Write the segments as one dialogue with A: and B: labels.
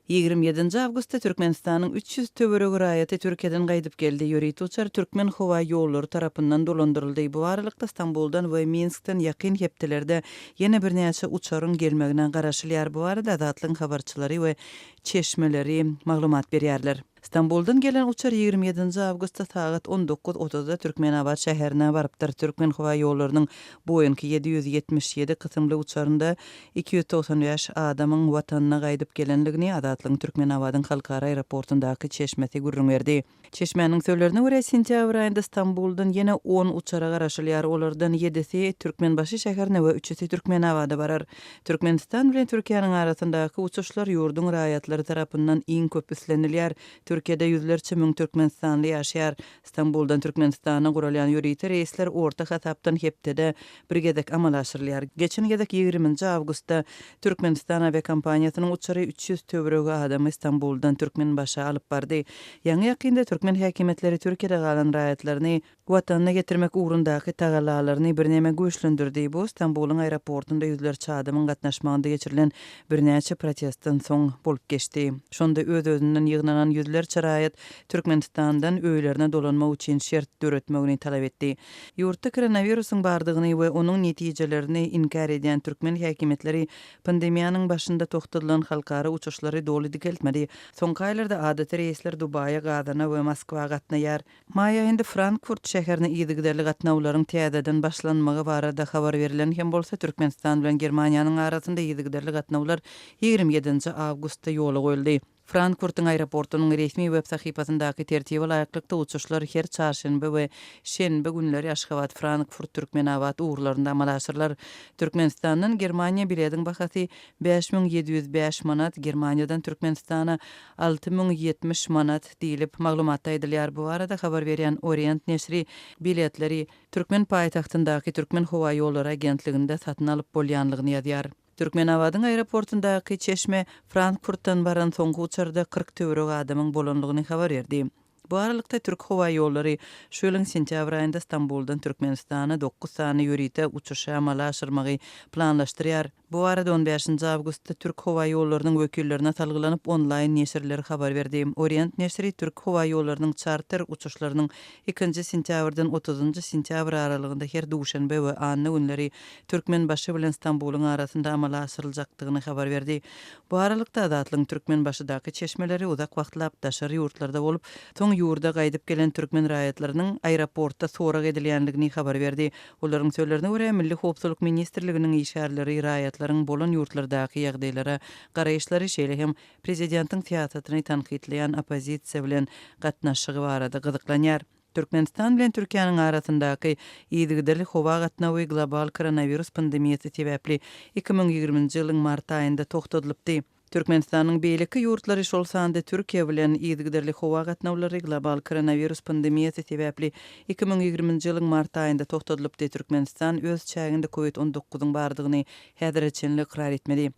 A: 27-nji awgustda Türkmenistanyň 300 töweregi raýaty Türkiýeden gaýdyp geldi. Ýörite uçar Türkmenhowaýollary tarapyndan dolandyryldy. Bu aralykda, Stambuldan we Minskden ýakyn hepdelerde ýene birnäçe uçaryň gelmegine garaşylýar. Bu barada Azatlygyň habarçylary we çeşmeleri maglumat berýärler. Stambuldan gelen uçar 27-nji awgustda sagat 19 otuzda Türkmenabat şäherine barypdyr. Türkmenhowaýollarynyň Boeing 777 kysymly uçarynda 295 adamyň Watanyna gaýdyp gelendigini Azatlygyň Türkmenabadyň halkara aeroportundaky çeşmesi gürrüň berdi. Çeşmäniň sözlerine görä, sentýabr aýynda Stambuldan ýene on uçara garaşylýar, olardan ýedisi Türkmenbaşy şäherine we üçüsi Türkmenabada barar. Türkmenistan bilen Türkiýäniň arasyndaky uçuşlar ýurduň raýatlary tarapyndan iň köp islenilýär. Türkiýede ýüzlerçe müň türkmenistanly ýaşaýar. Stambuldan Türkmenistana guralýan ýörite reýsler orta hasapdan hepdede bir gezek amala aşyrylýar. Geçen gezek ýigriminji awgustda Türkmenistan awiakompaniýasynyň uçary 300 töweregi adamy Stambuldan Türkmenbaşa alyp bardy. Ýaňy-ýakynda türkmen häkimiýetleri Türkiýede galan raýatlaryny Watanyna getirmek ugrundaky tagallalaryny birneme güýçlendirdi. Bu Stambulyň aeroportunda ýüzlerçe adamyň gatnaşmagynda geçirilen birnäçe protestden soň bolup geçdi. Şonda öz-özünden ýygnanan ýüzlerçe raýat Türkmenistandan öýlerine dolanmak üçin şert döretmegini talap etdi. Ýurtda koronawirusyň bardygyny we onuň netijelerini inkär edýän türkmen häkimiýetleri pandemiýanyň başynda togtadylan halkara uçuşlary doly dikeltmedi. Soňky aýlarda adaty reýsler Dubaýa, Gazana we Moskwa gatnaýar. Maý aýynda Frankfurt şäherine yzygiderli gatnawlaryň täzeden başlanmagy barada habar berlen hem bolsa, Türkmenistan bilen Germaniýanyň arasynda yzygiderli gatnawlar 27-nji awgustda ýola goýuldy. Frankfurtyň aeroportunyň resmi web sahypasyndaky tertibe laýyklykda, uçuşlar her çarşenbe we şenbe günleri Aşgabat, Frankfurt, Türkmenabat ugurlarynda amala aşyrylar. Türkmenistandan Germaniýa bilediň bahasy 5705 manat, Germaniýadan Türkmenistana 6070 manat diýlip, maglumatda aýdylýar. Bu barada habar berýän Orient neşiri biletleri türkmen paýtagtyndaky Türkmenhowaýollary agentliginde satyn alyp bolýanlygyny ýazýar. Türkmenabadyň aeroportundaky çeşme Frankfurtdan baran soňky uçarda 40 töweregi adamyň bolanlygyny habar berdi. Bu aralykda, Türk howaýollary şu ýylyň sentýabr aýynda Stambuldan Türkmenistana dokuz sany ýörite uçuşy amala aşyrmagy planlaşdyrýar. Bu barada on bäşinji awgustda Türk howaýollarynyň wekillerine salgylanyp, onlaýn neşirler habar berdi. Orient neşiri Türk howaýollarynyň çarter uçuşlarynyň ikinji sentýabrdan otuzynjy sentýabr aralygynda her duşenbe we anna günleri Türkmenbaşy bilen Stambulyň arasynda amala aşyryljakdygyny habar berdi. Bu aralykda, Azatlygyň Türkmenbaşydaky çeşmeleri uzak wagtlap daşary ýurtlarda bolup, soň ýurda gaýdyp gelen türkmen raýatlarynyň aeroportda sorag edilýändigini habar berdi. Olaryň sözlerine görä, Milli howpsuzlyk ministrliginiň işgärleri raýatlaryň bolan ýurtlardaky ýagdaýlara garaýyşlary, şeýle hem prezidentiň syýasatyny tankytlaýan oppozisiýa bilen gatnaşygy barada gyzyklanýar. Türkmenistan bilen Türkiýäniň arasyndaky yzygiderli howa gatnawy global koronawirus pandemiýasy sebäpli 2020-nji ýylyň mart aýynda togtadylypdy. Türkmenistanyň beýleki ýurtlary, şol sanda Türkiýe bilen yzygiderli howa gatnawlary global koronawirus pandemiýasy sebäpli 2020-nji ýylyň mart aýynda togtadylypdy. Türkmenistan öz çäginde covid on dokuzyň bardygyny häzire çenli ykrar etmedi.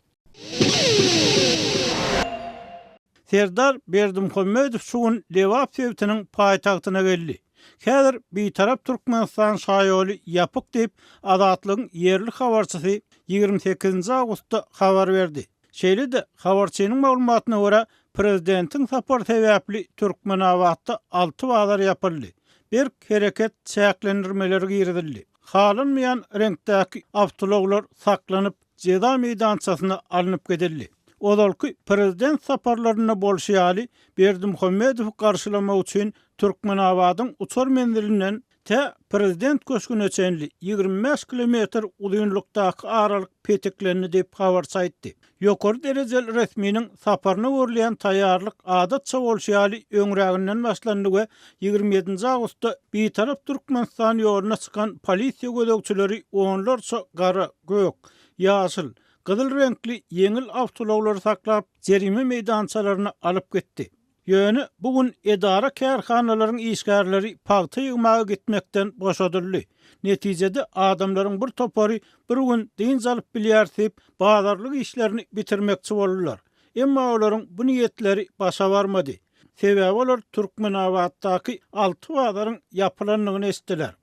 B: Serdar Berdimuhamedow şu gün Lebap sebitiniň paýtagtyna geldi. Häzir Bitarap Türkmenistan şaýoly ýapyk diýip, Azatlygyň ýerli habarçysy 28-nji awgustda habar berdi. Şeýle-de, habarçynyň maglumatyna görä, prezidentiň sapary sebäpli Türkmenabatda alty bazar ýapyldy. Berk hereket çäklendirmeleri girizildi. Halanmaýan reňkdäki awtoulaglar saklanyp, jeza meýdançasyna alnyp gidildi. Ozalky prezident saparlarynda bolşy ýaly, Berdimuhamedowy garşylamak üçin Türkmenabadyň uçar menzilinden tä Prezident köşgüne çenli 25 kilometr uzynlykdaky aralyk petiklendi diýip, habarçy aýtdy. Ýokary derejeli resminiň saparyna görülýän taýýarlyk adatça bolşy ýaly öňräginden başlandy we 27-nji awgustda Bitarap Türkmenistan ýoluna çykan polisiýa gözegçileri onlarça gara, gök, ýaşyl, gyzyl reňkli ýeňil awtoulaglary saklap, jerime meýdançalaryna alyp gitdi. Ýöne bu gün edara-kärhanalaryň işgärleri pagta ýygmaga gitmekden boşadyldy. Netijede adamlaryň bir topary bir gün dynç alyp bilýäris diýip, bazarlyk işlerini bitirmekçi boldular. Emma olaryň bu niýetleri başa barmady. Sebäbi olar Türkmenabatdaky alty bazaryň ýapylandygyny eşitdiler.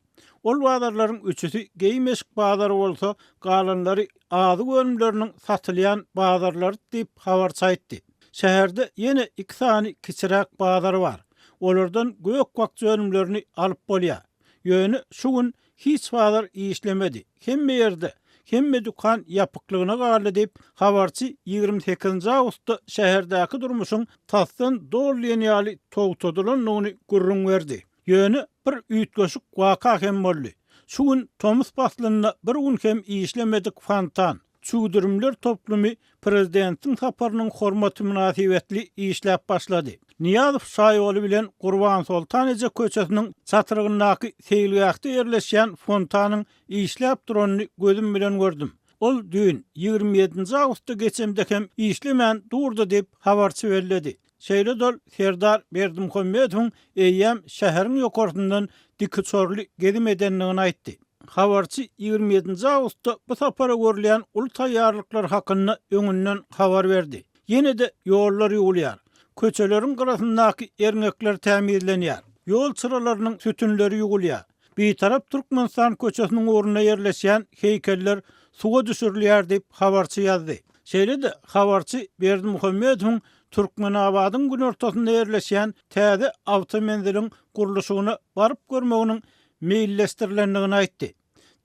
B: Ol bazarlaryň üçüsi geýim-eşik bazary bolsa, galanlary azyk önümleriniň satylýan bazarlary diýip, habarçy aýtdy. Şäherde ýene iki sany kiçiräk bazar bar. Olardan gök-bakja önümlerini alyp bolýar. Ýöne şu gün hiç bazar işlemedi. Hemme ýerde, hemme dükan ýapyklygyna galdy diýip, habarçy 28-nji awgustda şäherdäki durmuşyň tasdan doly diýen ýaly togtadylandygyny gürrüň berdi. Ýöne bir üýtgeşik waka hem boldy. Şu gün tomus paslynda bir gün hem işlemedik fontan, çüwdürimler toplumy prezidentiň saparynyň hormaty mynasybetli işläp başlady. Nyýazow şaýoly bilen Gurbansoltan eje köçesiniň çatrygyndaky seýilgähde ýerleşýän fontanyň işläp duranyny gözüm bilen gördüm. Ol düýn, 27-nji awgustda geçemde hem işlemän durdy diýip, habarçy belledi. Şeýle-de ol Serdar Berdimuhamedowyň eýýäm şäheriň ýokarsyndan dikuçarly gezim edendigini aýtdy. Habarçy 27-nji awgustda bu sapara görülýän uly taýýarlyklar hakynda öňünden habar berdi. Ýene-de ýollar ýuwulýar. Köçeleriň gyrasyndaky erňekler tämizlenýär. Ýol çyralarynyň sütünleri ýuwulýar. Bitarap Türkmenistan köçesiniň ugrunda ýerleşýän heýkeller suwa düşürilýär diýip, habarçy ýazdy. Şeýle-de, habarçy Berdimuhamedowyň Türkmenabadyň günortasynda ýerleşýän täze awtomenziliň gurluşygyna baryp görmeginiň meýilleşdirilendigini aýtdy.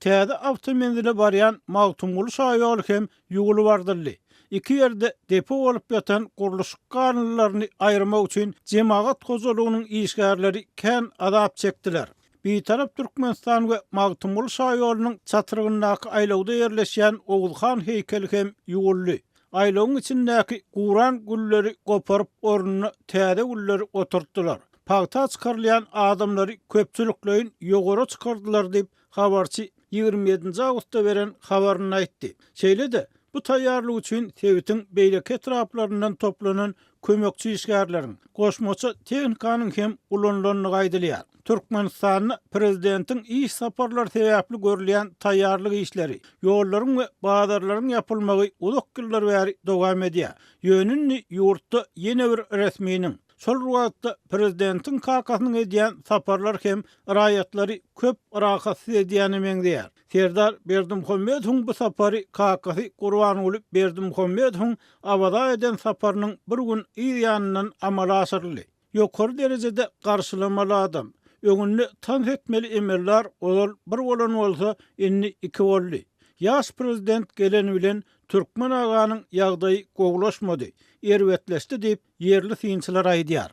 B: Täze awtomenzile barýan Magtymguly şaýoly hem ýuwulyp ardyldy. Iki ýerde depo bolup ýatan gurluşyk galyndylaryny aýyrmak üçin jemagat hojalygynyň işgärleri kän azap çekdiler. Bitarap Türkmenistan we Magtymguly şaýolunyň çatrygyndaky aýlawda ýerleşýän Oguzhan heýkeli hem ýuwuldy. Aýlawyň içindäki guran gülleri goparyp ornuna täze gülleri oturtdylar. Pagta çykarylýan adamlary köpçülikleýin ýogara çykardylar diýip, habarçy 27-nji awgustda beren habarynda aýtdy. Şeýle-de, bu taýýarlyk üçin sebitiň beýleki etraplaryndan toplanan kömekçi işgärleriň, goşmaça tehnikanyň hem ulanylandygy aýdylýar. Türkmenistanda prezidentiň iş saparlary sebäpli görülýän taýýarlyk işleri, ýollaryň we bazarlaryň ýapylmagy uzak ýyllar bäri dowam edýär. Ýöne indi ýurtda ýene bir resminiň, şol bir wagtda prezidentiň kakasynyň edýän saparlary hem raýatlary köp rahatsyz edýäne meňzeýär. Serdar Berdimuhamedowyň bu sapary kakasy Gurbanguly Berdimuhamedowyň Awaza eden saparynyň bir gün yz ýanyndan amala aşyryldy. Ýokary derejede garşylamaly adam. Öňünde tans etmeli emeldar ozal bir bolan bolsa, indi iki boldy. Ýaş prezident geleni bilen Türkmen aganyň ýagdaýy gowulaşmady, erbetleşdi diýip, ýerli synçylar aýdýar.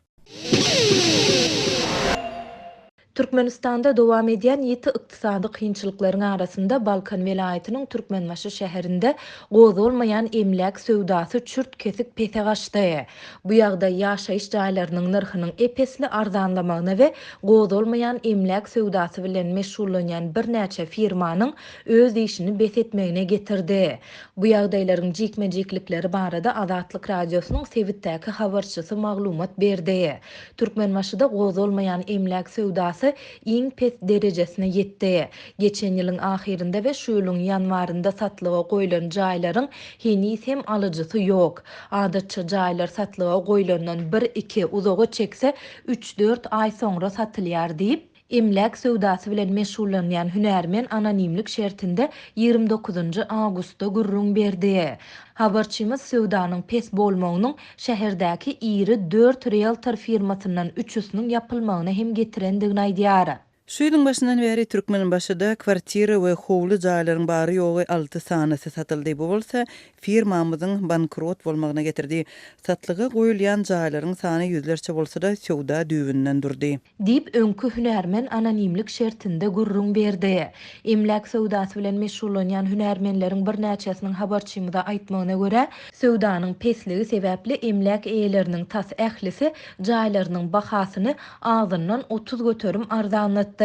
C: Türkmenistanda dowam edýän ýiti ykdysady kynçylyklaryň arasynda Balkan welaýatynyň Türkmenbaşy şäherinde gozgalmaýan emläk söwdasy çürt-kesik pese gaçdy. Bu ýagdaý ýaşaýyş jaýlarynyň nyrhynyň ep-esli arzanlamagyna we gozgalmaýan emläk söwdasy bilen meşgullanýan birnäçe firmanyň öz işini bes etmegine getirdi. Bu ýagdaýlaryň jikme-jiklikleri barada Azatlyk Radiosynyň sebitdäki habarçysy maglumat berdi. Türkmenbaşyda gozgalmaýan emläk söwdasy iň pes derejesine ýetdi. Geçen ýylyň ahyrynda we şu ýylyň ýanwarynda satlyga goýlan jaýlaryň heniz hem alyjysy ýok. Adatça jaýlar satlyga goýlandan bir-iki, uzaga çekse, üç-dört aý soňra satylýar diýip, Emläk söwdasy bilen meşgullanýan hünärmen anonimlik şertinde 29-njy awgustda gürrüň berdi. Habarçymyz söwdanyň pes bolmagynyň şäherdäki iri dört rieltor firmasyndan üçüsiniň ýapylmagyna hem getirendigini aýdýar.
A: Şu ýylyň başyndan bäri Türkmenbaşyda kwartira we howly jaýlaryň bary-ýogy alty sanysy satyldy. Bu bolsa firmamyzyň bankrot bolmagyna getirdi. Satlyga goýulýan jaýlaryň sany ýüzlerçe bolsa-da, söwda düýbünden durdy.
C: Diýip, öňki hünärmen anonimlik şertinde gürrüň berdi. Emläk söwdasy bilen meşgullanýan hünärmenleriň birnäçesiniň habarçymyza aýtmagyna görä, söwdanyň pesligi sebäpli emläk eýeleriniň tas ählisi jaýlarynyň bahasyny azyndan 30% arzanlatdy.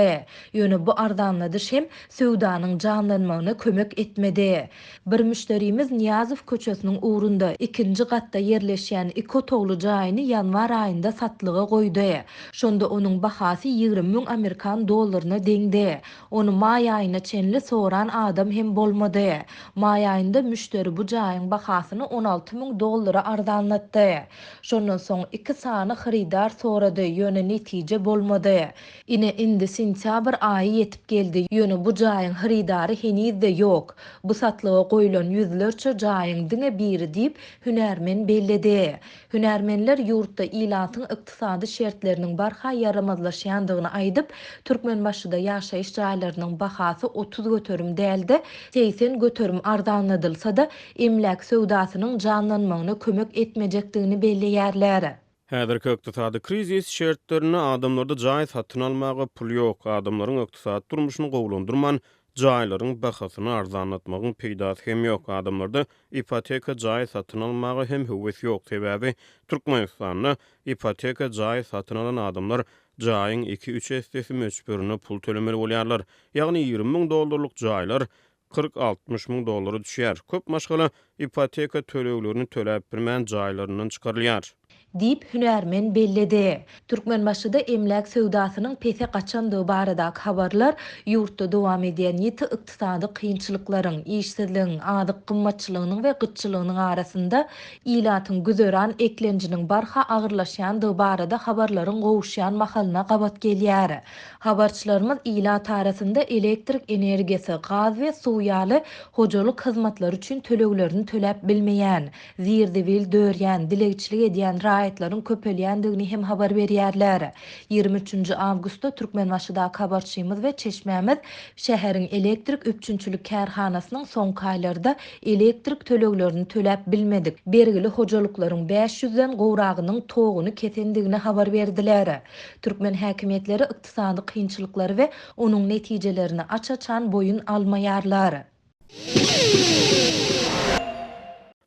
C: Ýöne bu arzanladyş hem söwdanyň janlanmagyna kömek etmedi. Bir müşderimiz Nyýazow köçesiniň ugrunda, ikinji gatda ýerleşýän iki otagly jaýyny ýanwar aýynda satlyga goýdy. Şonda onuň bahasy 20 müň amerikan dollaryna deňdi. Ony maý aýyna çenli soran adam hem bolmady. Maý aýynda müşderi bu jaýyň bahasyny 16 müň dollara arzanlatdy. Şondan soň iki sany hyrydar sorady, ýöne netije bolmady. Ine, indi. Sentýabr aýy ýetip geldi, ýöne bu jaýyň hyrydary heniz-de ýok. Bu satlyga goýlan ýüzlerçe jaýyň diňe biri diýip, hünärmen belledi. Hünärmenler ýurtda ilatyň ykdysady şertleriniň barha ýaramazlaşýandygyny aýdyp, Türkmenbaşyda ýaşaýyş jaýlarynyň bahasy 30% däl-de, 80% arzanladylsa-da, emläk söwdasynyň janlanmagyna kömek etmejekdigini belleýärler.
D: Häzirki ykdysady krizis şertlerinde adamlarda jaý satyn almaga pul ýok. Adamlaryň ykdysady durmuşyny gowulandyrman, jaýlaryň bahasyny arzanlatmagyň peýdasy hem ýok. Adamlarda ipoteka jaý satyn almaga hem höwes ýok. Sebäbi Türkmenistanda ipoteka jaý satyn alan adamlar jaýyň iki-üç essesi möçberinde pul tölemeli bolýarlar. Ýagny 20 müň dollarlyk jaýlar 40-60 müň dollara düşýär. Köp maşgala ipoteka töleglerini töläp bilmän jaýlaryndan çykarylýar.
C: Diýip, hünärmen belledi. Türkmenbaşyda emläk söwdasynyň pese gaçandygy baradaky habarlar ýurtda dowam edýän ýiti ykdysady kynçylyklaryň, işsizligiň, azyk gymmatçylygynyň we gytçylygynyň arasynda ilatyň güzeran eklenjiniň barha agyrlaşýandygy barada habarlaryň gowuşýan mahalyna gabat gelýär. Habarçylarymyz ilat arasynda elektrik energiýasy, gaz we suw ýaly hojalyk hyzmatlary üçin töleglerini töläp bilmeýän, zir-zibil dörýän, dilegçilik edýän raýatlaryň köpelýändigini hem habar berýärler. Ýigrimi üçünji awgustda Türkmenbaşydaky habarçymyz we çeşmämiz şäheriň elektrik üpjünçilik kärhanasynyň soňky aýlarda elektrik töleglerini töläp bilmedik, bergili hojalyklaryň bäş ýüzden gowragynyň toguny kesendigini habar berdiler. Türkmen häkimiýetleri ykdysady kynçylyklary we onuň netijelerini aç-açan boýun almaýarlar.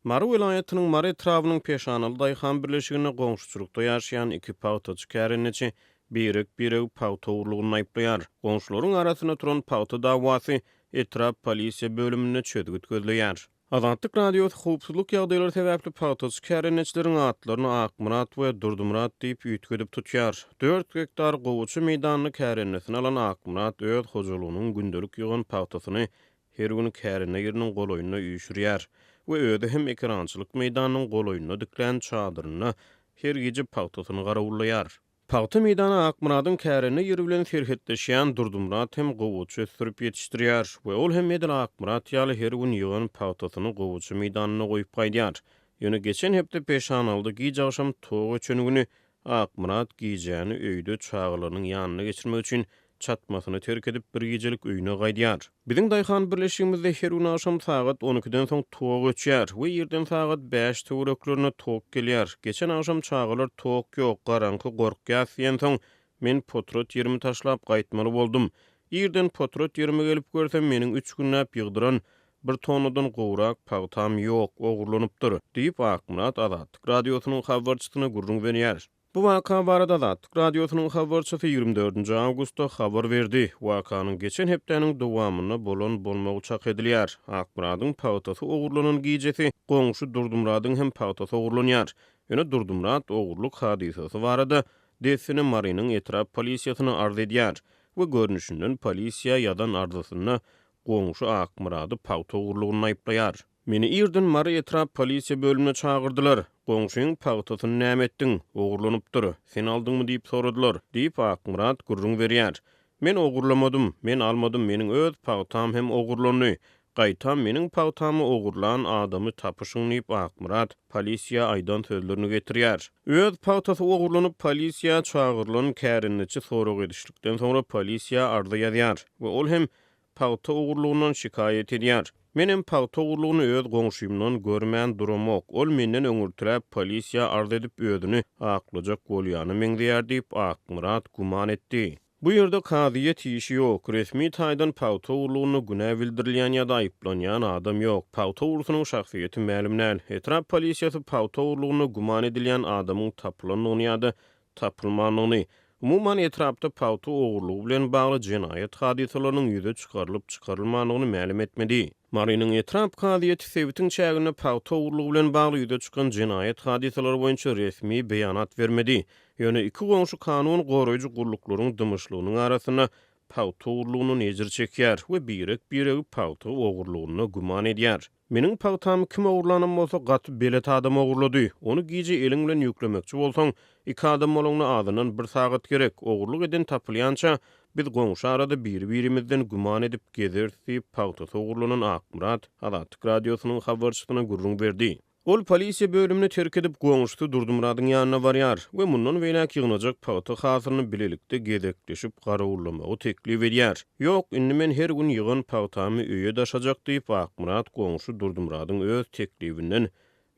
D: Mary welaýatynyň Mary etrabynyň Peşanaly daýhan birleşiginde goňşuçylykda ýaşaýan iki pagtaçy kärendeçi birek-biregi pagta ogurlygynda aýyplaýar. Goňşularyň arasynda turan pagta dawasy etrap polisiýa bölüminde çözgüt gözleýär. Azatlyk Radiosy howpsuzlyk ýagdaýlary sebäpli pagtaçy kärendeçileriň atlaryny Akmyrat we Durdymyrat diýip üýtgedip tutýar. Dört gektar gowaça meýdanyny kärendesine alan Akmyrat öz hojalygynyň gündelik ýygan pagtasyny her gün kärende ýeriniň golaýynda üýşürýär we özi hem ekerançylyk meýdanynyň golaýynda diklän çadyrynda her gije pagtasyny garawullaýar. Pagta meýdany Akmyradyň kärende ýeri bilen serhetleşýän Durdymyrat hem gowaça ösdürip ýetişdirýär we ol hem edil Akmyrat ýaly her gün ýygan pagtasyny gowaça meýdanynda goýup gaýdýar. Ýöne geçen hepde peşanalyda giç agşam tok öçen güni Akmyrat gijäni öýde çagalarynyň ýanynda geçirmek üçin çatmasyny terk edip bir gijelik öýüne gaýdýar. Biziň daýhan birleşigimizde her gün agşam sagat on ikiden soň tok öçýär we irden sagat bäş töwereklerinde tok gelýär. Geçen agşam çagalar tok ýok, garaňky, gorkýas diýensoň, men potrat ýerimi taşlap gaýtmaly boldum. Irden potrat ýerime gelip görsem, meniň üç günläp ýygdyran bir tonnadan gowrak pagtam ýok, ogurlanypdyr, diýip, Akmyrat Azatlyk Radiosynyň habarçysyna gürrüň berýär. Bu waka barada Azatlyk Radiosynyň habarçysy ýigrimi dördünji awgustda habar berdi. Wakanyň geçen hepdäniň dowamynda bolan bolmagy çak edilýär. Akmyradyň pagtasy ogurlanan gijesi goňşy Durdymyradyň hem pagtasy ogurlanýar. Ýöne Durdymyrat ogurlyk hadysasy barada dessine Marynyň etrap polisiýasyna arz edýär we görnüşinden polisiýa ýazan arzasynda goňşy Akmyrady pagta ogurlygynda aýyplaýar. Meni irden Mary etrap polisiýa bölümine çagyrdylar. Goňşyň pagtasyny näme etdiň? Ogurlanypdyr. Sen aldyňmy diýip soradylar, diýip, Akmyrat gürrüň berýär. Men ogurlamadym. Men almadym. Meniň öz pagtam hem ogurlandy. Gaýtam meniň pagtamy ogurlan adamy tapyşyň diýip, Akmyrat polisiýa aýdan sözlerini getirýär. Öz pagtasy ogurlanyp, polisiýa çagyrylan kärendeçi sorag edişlikden soňra polisiýa arza ýazýar we ol hem pagta ogurlygyndan şikaýat edýär. Menem pagta ogurlygyny öz goňşymdan görmän duramok. Ol menden öňürtiräp polisiýa arz edip özüni aklajak bolýana meňzeýär diýip, Akmyrat güman etdi. Bu ýerde kazyýet işi ýok. Resmi taýdan pagta ogurlygynda günä bildirilýän ýa-da aýyplanýan adam ýok. Pagta ogrusynyň şahsyýeti mälim däl. Etrap polisiýasy pagta ogurlygynda güman edilýän adamyň tapylandygyny ýa-da tapylmandygyny, umuman, etrapda pagta ogurlygy bilen bagly jenaýat hadysalarynyň ýüze çykarylyp-çykarylmandygyny mälim etmedi. Marynyň etrap kazyýeti sebitiň çäginde pagta ogurlygy bilen bagly ýüze çykan jenaýat hadysalary boýunça resmi beýanat bermedi. Ýöne iki goňşy kanun goraýjy gulluklaryň dymyşlygynyň arasynda. pagta ogurlygyndan ejir çekýär we birek-biregi pagta ogurlygynda güman edýär. Meniň pagtamy kim ogurlanam bolsa gaty belet adam ogurlady. Ony gije eliň bilen ýüklemekçi bolsaň, iki adam bolaňda azyndan bir sagat gerek. Ogurlyk eden tapylýança, biz goňşy arada biri-birimizden güman edip gezeris diýip, pagtasy ogurlanan Akmyrat Azatlyk Radiosynyň habarçysyna gürrüň berdi. Ol polisiýa bölümini terk edip, goňşusy Durdymyradyň ýanyna barýar we mundan beýläk ýygnajak pagta hasylyny bilelikde gezekleşip garawullamagy teklip edýär. Ýok, indi men her gün ýygan pagtamy öýe daşajak diýip, Akmyrat goňşy Durdymyradyň öz teklibinden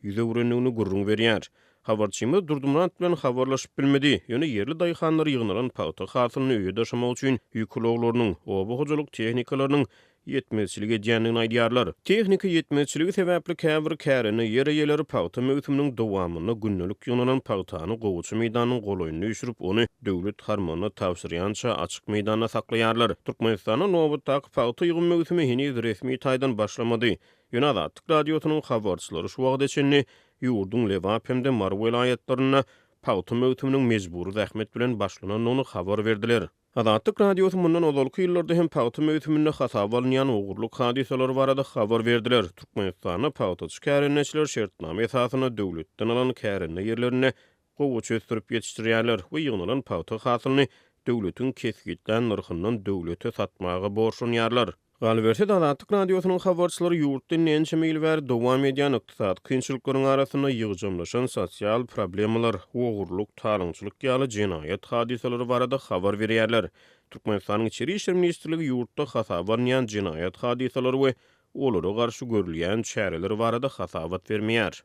D: ýüz öwrendigini gürrüň berýär. Habarçymyz Durdymyrat bilen habarlaşyp bilmedi, ýöne ýerli daýhanlar ýygnalan pagta hasylyny öýe daşamak üçin ýük ulaglarynyň, oba hojalyk tehnikalarynyň ýetmezçilik edýändigini aýdýarlar. Tehnika ýetmezçiligi sebäpli käbir kärende ýer eýeleri pagta möwsüminiň dowamynda gündelik ýygnalan pagtany gowaça meýdanynyň golaýynda üýşürip, ony döwlet harmanyna tabşyrýança açyk meýdanda saklaýarlar. Türkmenistanda nobatdaky pagta ýygym möwsümi heniz resmi taýdan başlamady. Ýöne Azatlyk Radiosynyň habarçylary şu wagta çenli ýurduň Lebap hem-de Mary welaýatlarynda pagta möwsüminiň mejbury zähmet bilen başlanandygyny habar berdiler. Azatlyk Radiosy mundan ozalky ýyllarda hem pagta möwsüminde hasaba alynýan ogurlyk hadysalary barada habar berdiler. Türkmenistanda pagtaçy kärendeçiler şertnama esasynda döwletden alan kärende ýerlerinde gowaça ösdürip ýetişdirýärler we ýygnalan pagta hasylyny döwletiň kesgitlän nyrhyndan döwlete satmaga borçlanýarlar. Galyberse-de, Azatlyk Radiosynyň habarçylary ýurtda indi ençeme ýyl bäri dowam edýän ykdysady kynçylyklaryň arasynda ýygjamlaşan sosial problemalar, ogurlyk, talaňçylyk ýaly jenaýat hadysalary barada habar berýärler. Türkmenistanyň Içeri işler ministrligi ýurtda hasaba alynýan jenaýat hadysalary we olara garşy görülýän çäreler barada hasabat bermeýär.